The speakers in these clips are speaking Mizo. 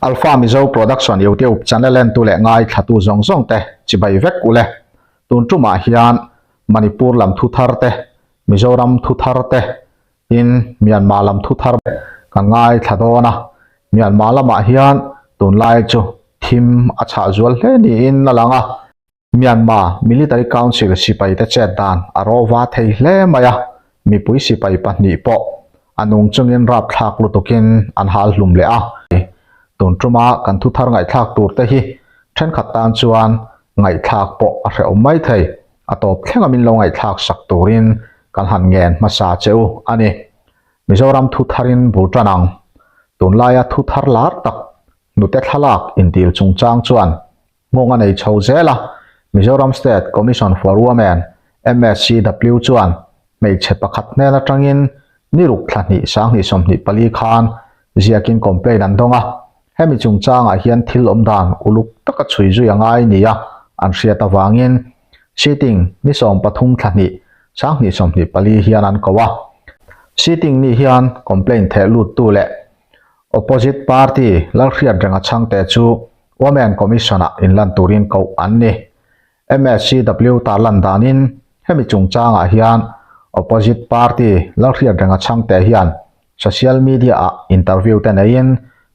Alpha Mizo Production YouTube channel entu leh ngaithlatu zawng zawng te chibai vek ule. Tun tumah hian Manipur lam thu thar te, Mizoram thu thar te, tin Myanmar lam thu thar kan ngaithla dawn a. Myanmar lamah hian tunlai chu thim a chhah zual hle niin a lang a. Myanmar Military Council sipaite chet dan a rawva thei hle mai a, mipui sipai pahnih pawh a nung chungin rapthlak lutukin an hal hlum leh a. Tun tuma kan thuthar ngaihthlak tur te hi thenkhat tan chuan ngaihthlak pawh a hrehawm mai thei, a tawp thlenga min lo ngaihthlak sak turin kan han ngen hmasa che u a ni. Mizoram thutharin bul tan ang. Tunlaia thuthar lar tak hnute thlalak intil chungchang chuan Nghawng a nei chho zel a, Mizoram State Commission for Women, MSCW, chuan hmeichhe pakhat hnen atangin ni ruk thla hnih 2024 khan ziakin complaint an dawng a, hemi chungchangah hian thil awm dan uluk taka chhui zui a ngai nia an hriat avangin sitting ni 13 thla hnih 2024 hian an ko a. Sitting ni hian complaint theh luttu leh Opposite party Lalhriat renga chhangte chu Women Commission-ah inlan turin koh an ni. MSCW tarlan danin hemi chungchangah hian Opposite party Lalhriat renga chhangte hian social media-ah interview te neiin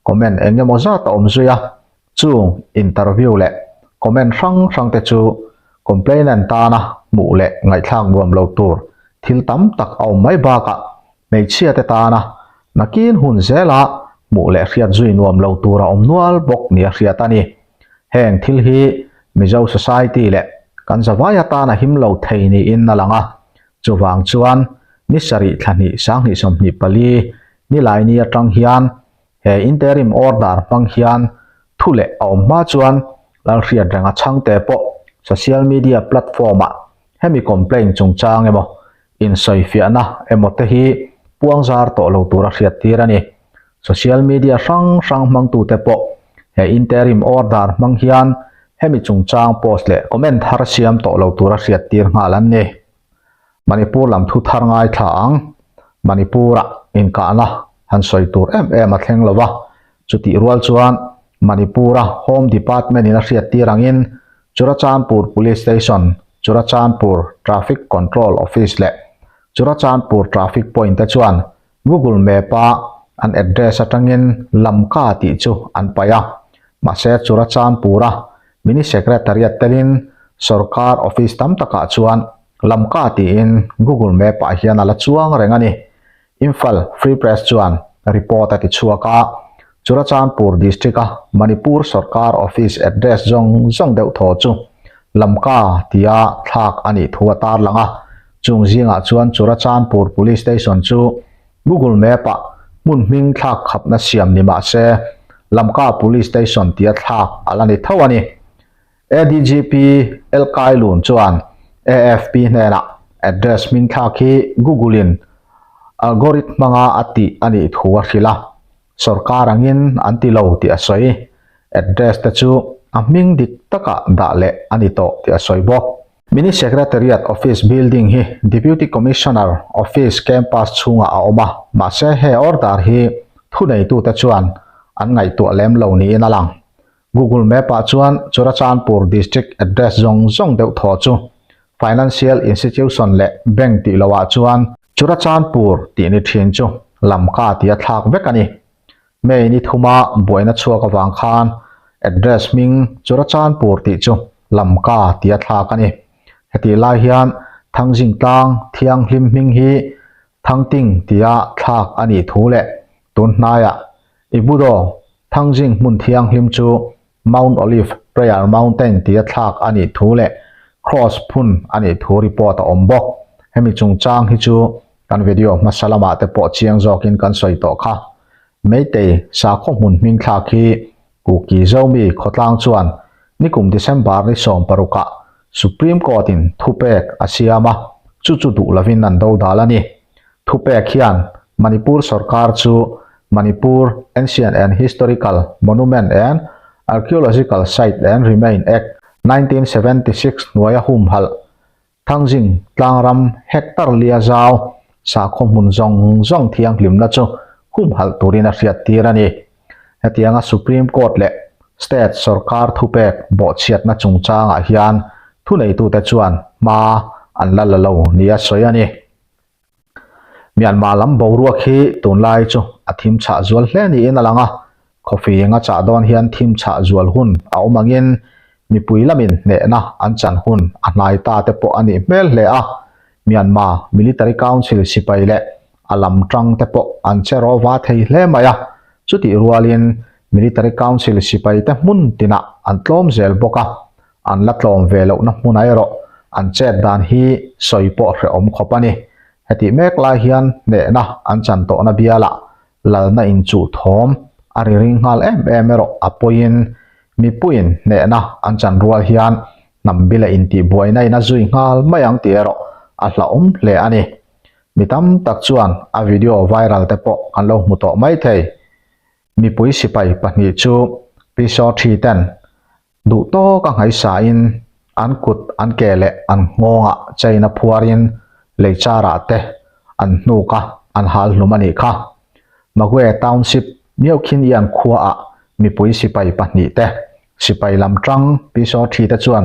comment eng emaw zat a awm zui a, chung interview leh comment hrang hrang te chu complainant tana hmuh leh ngaihthlak nuam lo tur thil tam tak a awm mai bakah Hmeichhia te tana nakin hun zela hmuh leh hriat zui nuam lo tur a awm nual bawk nia hriat a ni. Heng thil hi Mizo society leh kan zavai atana him lo thei niin a lang a. Chuvang chuan ni sarih thla hnih 2024 Nilaini atang hian he interim order hmang hian thu leh a awm hma chuan Lalhriat renga chhangte pawh social media platform-ah hemi complaint chungchang emaw Insawifiahna emaw te hi puang zar tawh lo tura hriat tir a ni. Social media hrang hrang hmangtute pawh he interim order hmang hian hemi chungchang post leh comment thar siam tawh lo tura hriat tir nghal an ni. Manipur lam thu thar ngaithla ang. Manipur-ah inkahna han sawi tur em em a thleng lo va, chutih rual chuan Manipur-a Home Department-in a hriat tir angin Churachandpur Police Station, Churachandpur Traffic Control Office leh Churachandpur Traffic Point te chuan Google Map-a an address atangin Lamka tih chu an paih a. Mahse Churachandpur-a Mini Secretariat telin sorkar office tam takah chuan Lamka tiin Google Map-ah hian a la chuang reng a ni. Imphal Free Press chuan report a ti chhuak a, Churachandpur District-a Manipur sorkar office address zawng zawng deuh thaw chu Lamka tia thlak a nih thu a tarlang a, chung zingah chuan Churachandpur Police Station chu Google Map-ah hmun hming thlak khapna siam ni mah se Lamka Police Station tia thlak a la ni tho a ni. ADGP Lkai Lun chuan AFP hnenah address hming thlak hi Google-in algorithm hmanga a tih a nih thu a hrilh a, sorkar angin an ti lo tih a sawi. Address te chu a hming dik takah dah leh a ni tawh tih a sawi bawk. Mini Secretariat Office building hi Deputy Commissioner Office campus chhungah a awm a, mahse he order hi thuneitute chuan an ngaihtuah lem lo niin a lang. Google Map ah chuan Churachandpur District address zawng zawng deuh thaw chu Financial Institution leh Bank tih loh ah chuan Churachandpur tih ni thin chu Lamka tih a thlak vek a ni. May ni thuma buaina chhuak avang khan address hming Churachandpur tih chu Lamka tih a thlak a ni. Hetih lai hian Thangzing tlang thianghlim hming hi Thangting tia thlak a nih thu leh tun hnaiah Ibudo Thangjing hmun thianghlim chu Mount Olive Prayer Mountain tia thlak a nih thu leh Cross phun a nih thu report a awm bawk. Hemi chungchang hi chu kan video hmasa lamah te pawh chiang zawkin kan sawi tawh kha. Meitei sakhaw hmun hming thlak hi Kuki Zomi khawtlang chuan nikum December ni 16 ah Supreme Court in thupek a siam a, chu chu duh lovin an dodal a ni. Thupek hian Manipur sorkar chu Manipur Ancient and Historical Monument and Archaeological Site and Remain Act, 1976 hnuaia humhalh Thangjing tlangram hectare lia zau sakhaw hmun zawng zawng thianghlimna chu humhalh turin a hriattir a ni. Hetianga Supreme Court leh State sorkar thupek bawhchhiatna chungchangah hian thuneitute chuan hma an la la lo nia sawi a ni. Myanmar lam boruak hi tunlai chu a thim chhah zual hle niin a lang a, khawfing a chah dawn hian thim chhah zual hun a awm angin mipui lamin hnehna an chan hun a hnai ta te pawh a nih hmel hle a, Myanmar Military Council sipai leh a lam tang te pawh an che rawh va thei hle mai a, chutih rualin Military Council sipai te hmun tinah an tlawm zel bawk a, an la tlawm ve lohna hmunah erawh an chet dan hi sawi pawh hrehawm khawp a ni. Hetih mek lai hian hnehna an chan tawhna bialah lalna inchuh thawm a ri ring nghal em em erawh a pawiin mipuiin hnehna an chan rual hian hnam bila intihbuaina in a zui nghal mai ang tih erawh a hlauhawm hle a ni. Mi tam tak chuan a video viral te pawh kan lo hmu tawh mai thei. Mipui sipai pahnih chu Pisaw thi ten duh tawka nghaisa in an kut an ke leh an nghawngah chain a phuarin lei charah te an hnuk a, an hal hlum a nih kha. Magwe Township Myokhinian khuaah mipui sipai pahnih te sipai lam tang Pisaw thi te chuan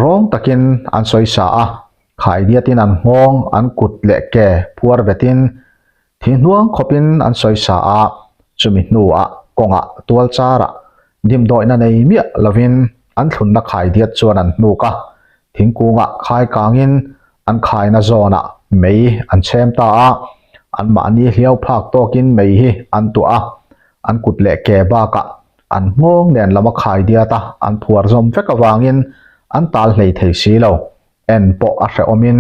rawng takin an sawisa a, khaidiatin an nghawng an kut leh ke phuar vetin Thi hnuang khawpin an sawi sa a, chumi hnuah kawngah tual charah dimdawihna nei miah lovin an thlunna khai diat chuan an hnuk a, thingkungah khai kangin an khaina zawnah mei an chhem ta a, anmahni hliau phak tawkin mei hi an tuah a, an kut leh ke bakah an nghawng nen lama khai diat a an phuar zawm vek avangin an tal hlei thei si lo. En pawh a hrehawmin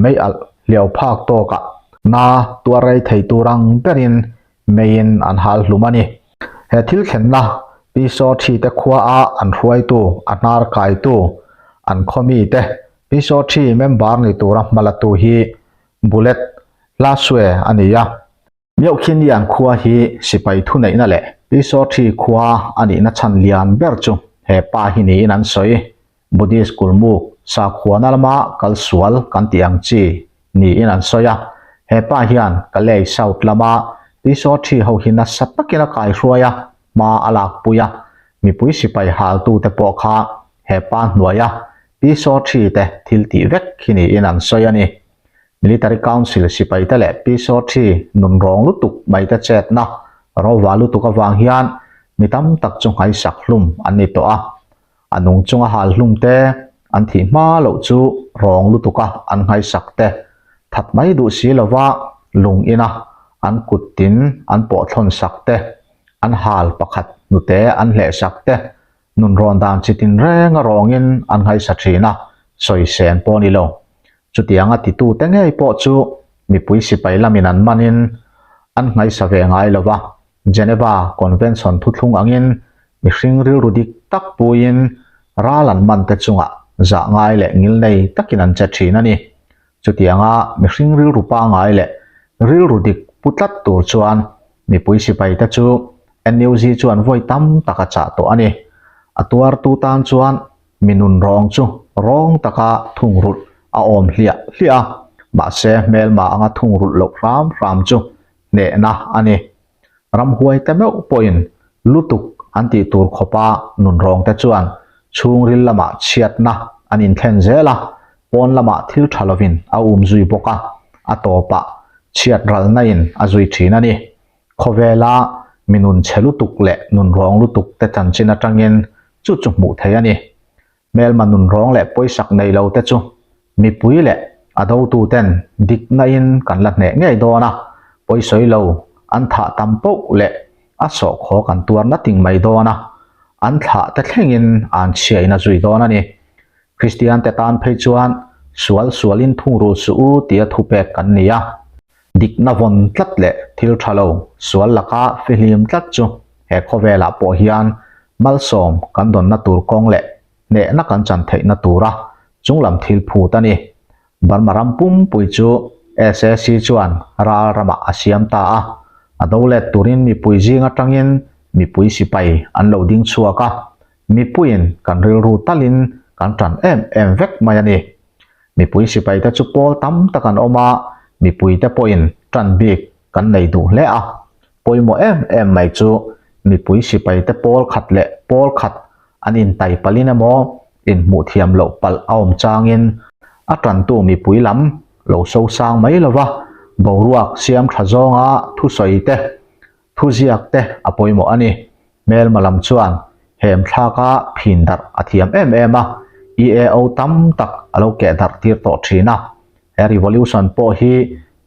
mei alh hliau phak tawkah na tuar rei thei tur ang berin meiin an hal hlum a ni. He thil thlenna Pi Saw Thi te khua a an hruaitu, a hnar kaitu, an khaw mite Pi Saw Thi member ni tura hmalatu hi Bullet Hla Sue a ni a. Myokhinian khua hi sipai thuneihna leh Pisawthi khua a nihna chhan lian ber chu he pa hi niin an sawi. Buddhist kulmuk sakhuana lama kal sual kan tih ang chi niin an sawi a. He pa hian Kalay South lama Pisawthi ho hi nasa takin a kaihruai a, hma a lakpui a. Mipui sipai haltute pawh kha he pa hnuaia Pisawthi te thil tih vek hi niin an sawi a ni. Military Council sipaite leh Pisawthi nunrawng lutuk maite chetna rova lutuk avang hian mi tam tak chu nghaisak hlum an ni tawh a. A nung chunga hal hlum te, an thih hma loh chu rawng lutuka an nghaisak te that mai duh si lova lung ina an kut tin an pawhthlawn sak te, an hal pakhat hnute an hlehsak te Nunrawn dan chi tin reng a rawngin an nghaisa thin a, sawisên pawh a ni lo. Chutianga titute ngei pawh chu mipui sipai lamin an manin an nghaisa ve ngai lo va, Geneva Convention thuthlung angin mihring rilru dik tak puiin ral an mante chungah zah ngai leh ngil nei takin an che thin a ni. Chutianga mihring rilru pangai leh rilru dik pu tlat tur chuan mipui sipaite chu NUG chuan vawi tam tak a chah tawh a ni. A tuartu tan chuan mi nun rawng chu rawng taka thungrulh a awm hliah hliah a, mahse hmelma anga thungrulh loh hram hram chu hnehna a ni. Ramhuai te meuh pawhin lutuk an tih tur khawpa nunrawngte chuan chhungril lamah chhiatna an inthlen zel a, pawn lamah thil tha lovin a um zui bawk a, a tawpah chhiat ralna in a zui thin a ni. Khawvela mi nun chhe lutuk leh nunrawng lutuk te chanchin atangin chu chu hmuh theih a ni. Hmelma nunrawng leh pawisak nei lo te chu mipui leh a dotu ten dikna in kan la hneh ngei dawn a, pawisawi lo an thah tam poh leh a sawhkhaw kan tuar na ting mai dawn a, an thlah te thlengin an chhiain a zui dawn a ni. Kristian te tan phei chuan sual sualin thungrul suh u tia thupek kan ni a. Dikna vawn tlat leh thil tha lo sual laka fihlim tlat chu he khawvelah pawh hian malsawm kan dawnna tur kawng leh hnehna kan chan theihna tura chunglam thil phut a ni. Burma ram pumpui chu SAC chuan ral ramah a siam ta a, a do let turin mipui zing atangin mipui sipai an lo ding chhuak a, mipuiin kan rilru talin kan tan em em vek mai a ni. Mipui sipaite chu pawl tam tak an awm a, mipuite pawhin tan bik kan nei duh hle a. Pawimawh em em mai chu Mipui sipaite pawl khat leh pawl khat an intai palhin emaw inhmuh thiam loh palh a awm changin a tantu mipui lam lo sosang mai lova boruak siam tha zawnga thusawi te, thuziak te a pawimawh a ni. Hmelma lam chuan hem thlaka phin darh a thiam em em a, EAO tam tak a lo keh darh tir tawh thin a. He revolution pawh hi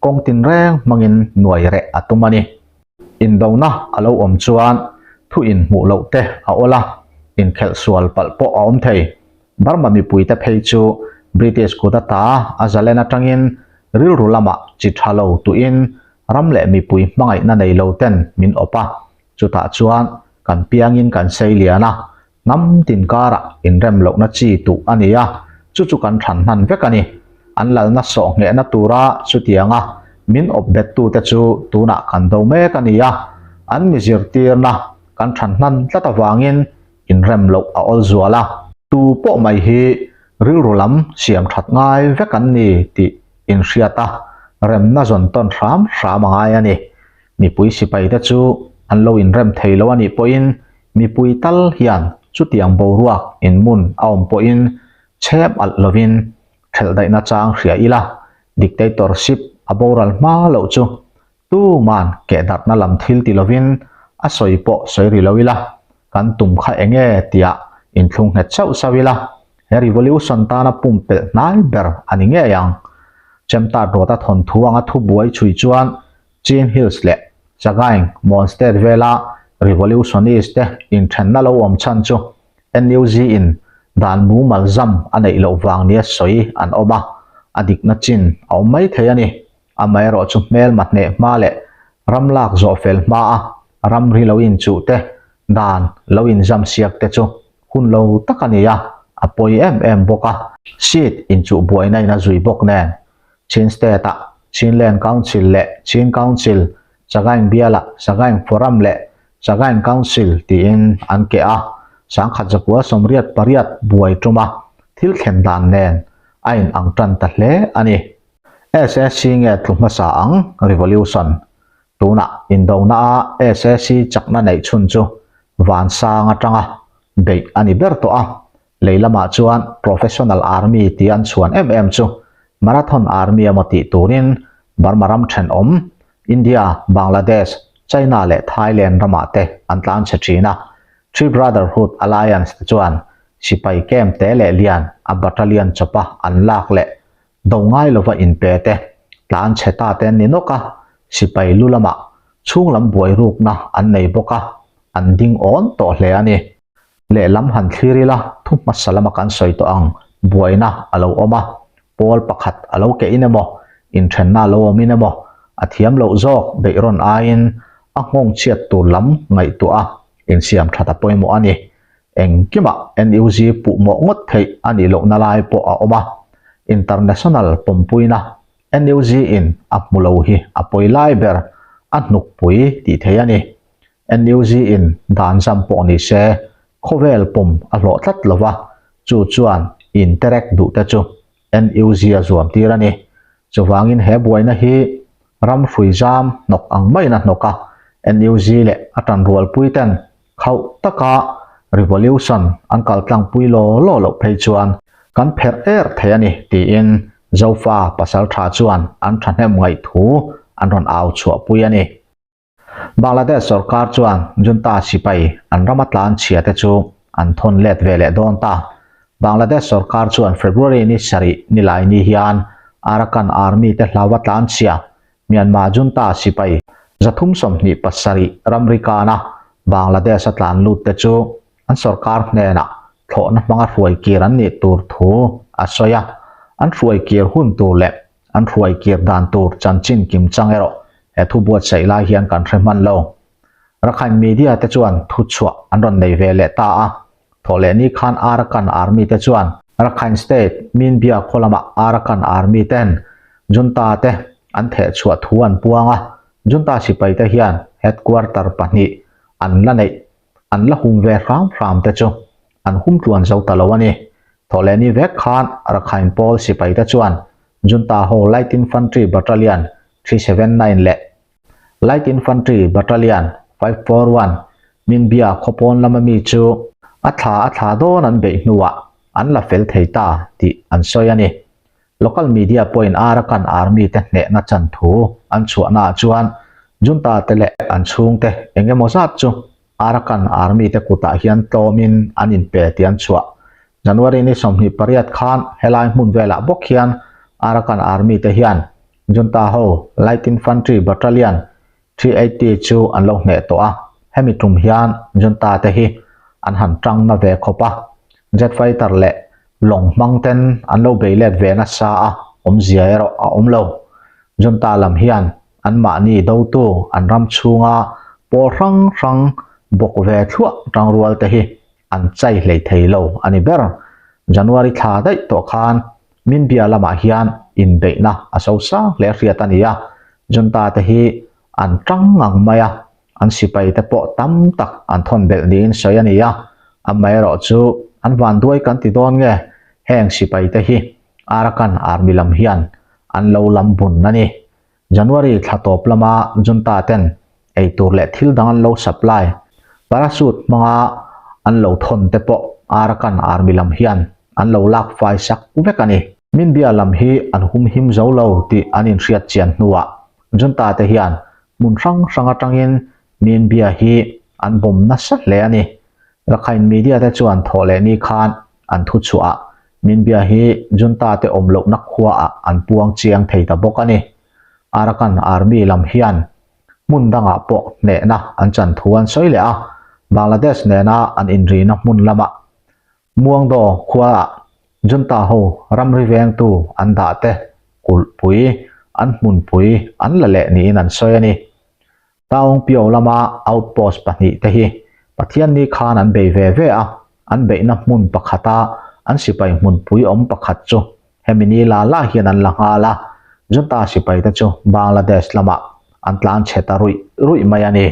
kawng tinreng hmangin nuai reh a tum a ni. Indona a lo awm chuan thu inhmuh loh te a awl a, inkhelh sual palh pawh a awm thei. Burma mipuite phei chu British kut ata a zalen atangin rilru lamah chi tha lo tuin ram leh mipui hmangaihna nei lo ten min awp a, chutah chuan kan piangin kan sei lian a, hnam tin karah inrem lohna chi tuh a ni a, chu chu kan than hnan vek a ni. An lalna sawh nghehna tura chutianga min awp bettute chu tunah kan do mek a ni a, an mi zirtirna kan than hnan tlat avangin inrem loh a awl zual a. Tu pawh mai hi rilru lam siam that ngai vek an ni tih inhriat a, remna zawn tawn hram hram a ngai a ni. Mipui sipaite chu an lo inrem thei lo a nih pawhin mipui tal hian chutiang boruak inmun a awm pawhin chhep alh lovin thelh daihna chang hria ila, dictatorship a boral hma loh chu tuman kehdarhna lam thil ti lovin a sawi pawh sawi ri lo ila, kan tum kha enge tia inthlung nghet sauh sauh ila, he revolution tana pumpelh hnai ber a ni ngei ang. Chemtat rawta thawnthu anga thubuai chhui chuan Chin Hills leh Sagaing Mon State vela revolutionist te inthenna lo awm chhan chu NUG in dan mumal zam a neih loh vang nia sawi an awm a, a dikna chin a awm mai thei a ni. Amaherawh chu hmelma hneh hma leh ram lak zawh fel hma a ramri lo inchuh te, dan lo inzam siak te chu hun lo tak a ni a, a pawi em em bawk a. Seat inchuh buaina in a zui bawk nen Chin State-ah Chinland Council leh Chin Council, Sagaing Bialah Sagaing Forum leh Sagaing Council tiin an keh a, 1988 buai tuma thil thlen dan nen a inang tan ta hle a ni. SAC nge tlu hmasa ang Revolution? Tunah indona a SAC chakna neih chhun chu vansang atanga beih a ni ber tawh a, Lei lamah chuan Professional Army tih an chhuan em em chu Marathon Army emaw tih turin Burma ram thenawm, India, Bangladesh, China leh Thailand ramah te an tlan chhe thin a. Three Brotherhood Alliance te chuan sipai camp te leh lian a battalion chawpa an lak leh do ngai lova inpe te tlan chhe ta te an ni nawk a, sipai lu lamah chhunglam buai rukna an nei bawk a, an ding awn tawh hle a ni. Lehlam han thlir ila, thu hmasa lama kan sawi tawh ang, buaina a lo awm a, pawl pakhat a lo keh in emaw, inthenna a lo awm in emaw, a thiam loh zawk beih rawn aiin a nghawng chhiat tur lam ngaihtuah a insiam that a pawimawh a ni. Engkimah NUG puh mawh ngawt theih a nih lohna lai pawh a awm a, international pawmpuina NUG in a hmu lo hi a pawi lai ber, a hnukpui tih theih a ni. NUG in dan zam pawh ni se khawvel pawm a hlawh tlat lo va, chu chuan interact duh te chu NUG a zuam tir a ni. Chuvangin he buaina hi ram hrui zam hnawk ang maiin a hnawk a, NUG leh a tanrualpui ten khauh taka revolution an kaltlangpui law law loh phei chuan kan pherh er thei a ni tiin Zofa pasaltha chuan an thahnem ngaih thu an rawn au chhuahpui a ni. Bangladesh sorkar chuan junta sipai an rama tlan chhia te chu an thawn let ve leh dawn ta. Bangladesh sorkar chuan February ni sarih ni lai ni hian Arakan Army te hlaua tlan chhia Myanmar junta sipai 327 ramri kana Bangladesh a tlan lut te chu an sorkar hnenah thlawhna hmanga hruai kir an nih tur thu a sawi a, an hruai kir hun tur leh An hruai kir dan tur chanchin kim chang erawh he thu buatsaih lai hian kan hre hman lo. Rakhine media te chuan thu chhuah an rawn nei ve leh ta a, thawhlehni khan Arakan Army te chuan Rakhine State Minbia khaw lamah Arakan Army ten Junta te an theh chhuah thu an puang a, Junta sipai te hian headquarter pahnih an la neih an la hum ve hram hram te chu an hum tluan zo ta lo a ni. Thawhlehni vek khan Rakhine pawl sipai te chuan Junta ho Light Infantry Battalion 379 leh Light Infantry Battalion 541 Minbia khawpawn lama mi chu a thla a thla dawn an beih hnuah an la fel thei ta tih an sawi a ni. Local media pawhin Arakan Army te hnehna chan thu an chhuahnaah chuan Junta te leh an chhungte eng emaw zat chu Arakan Army te kutah hian tlawmin an inpe tih an chhuah. January ni 28 khan helai hmun velah bawk hian Arakan Army te hian Junta ho Light Infantry Battalion 380 chu an lo hneh tawh a, hemi tum hian Junta te hi an han tang na ve khawp a, jet fighter leh lawng hmang ten an lo bei let ve nasa a, awmzia erawh a awm lo. Junta lam hian anmahni dotu an ram chhunga pawl hrang hrang bawk ve thluah tangrual te hi an chai hlei thei lo a ni ber. January thla daih tawh khan Minbia lamah hian inbeihna a so sang hle hriat a ni a, Junta te hi an tang ngang mai a, an sipai te pawh tam tak an thawn belh niin sawi a ni a, amaherawh chu an vanduai kan ti dawn nge heng sipai te hi Arakan Army lam hian an lo lam bun a ni. January thla tawp lama Junta ten eitur leh thil dang an lo supply parachute hmanga an lo thawn te pawh Arakan Army lam hian an lo lak fai sak vek a ni. Minbia lam hi an humhim zo lo tih an inhriat chian hnuah Junta te hian hmun hrang hrang atangin Minbia hi an bawm nasa hle a ni. Rakhine media te chuan thawh leh ni khan an thu chhuah a, Minbia hi Junta te awm lohna khuaah an puang chiang thei ta bawk a ni. Arakan Army lam hian hmun dangah pawh hnehna an chan thu an sawi leh a, Bangladesh nena an inrihna hmun lamah Muangdaw khuaah Junta ho ramri vengtu an dah te kulhpui an hmunpui an la leh niin an sawi a ni. Taung Pio lama outpost pahnihte hi Pathianni khan an bei ve ve a, an beihna hmun pakhata an sipai hmunpui awm pakhat chu hemi ni la la hian an la nghal a, Junta sipaite chu Bangladesh lamah an tlan chhe ta ruih ruih mai a ni.